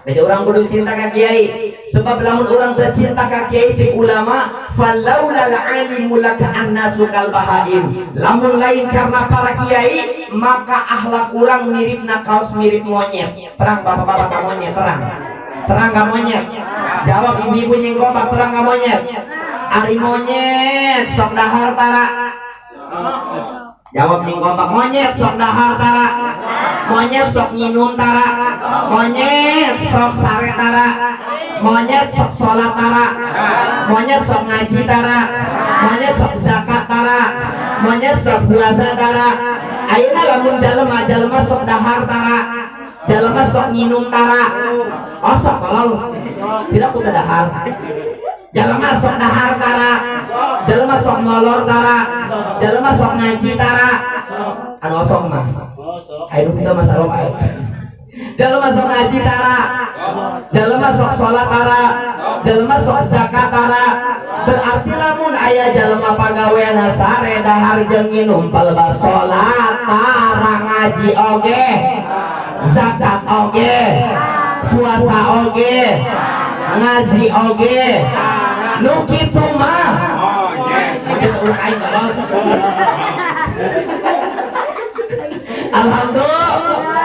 Jadi urang kudu cinta ka kiai, sebab lamun urang teu cinta ka kiai, cek ulama, falaulal alimu laka annasu kal bahaim. Lamun lain karena para kiai, maka akhlak urang miripna kaos mirip monyet. Terang bapak-bapak ka monyet, terang. Terang ka monyet? Jawab ibu-ibu nyengkopak, terang ka monyet? Ari monyet sok dahar tara? Jawab nyengkopak, monyet sok dahar tara? Monyet sok minum tara? Monyet sok sare tara? Monyet sok sholat tara? Monyet sok ngaji tara? Monyet sok zakat tara? Monyet sok puasa tara? Ayeuna lamun jalema, jalema sok dahar tara? Jalema sok minum tara? Oh, sok tolol, tidak kudu dahar. Jalema sok dahar tara? Jalema sok molor tara? Jalema sok ngaji tara? Anu osok mah ayo kita masalah ayo. Jalema sok ngaji tara? Jalema sok sholat tara? Jalema sok zakat tara? Berarti lamun aya jalema pagawean sare, dahar jeung nginum, palebah salat tara, ngaji oge, zakat oge, puasa oge, ngaji oge, nu kitu mah monyet ulah aing tolol. Alhamdulillah.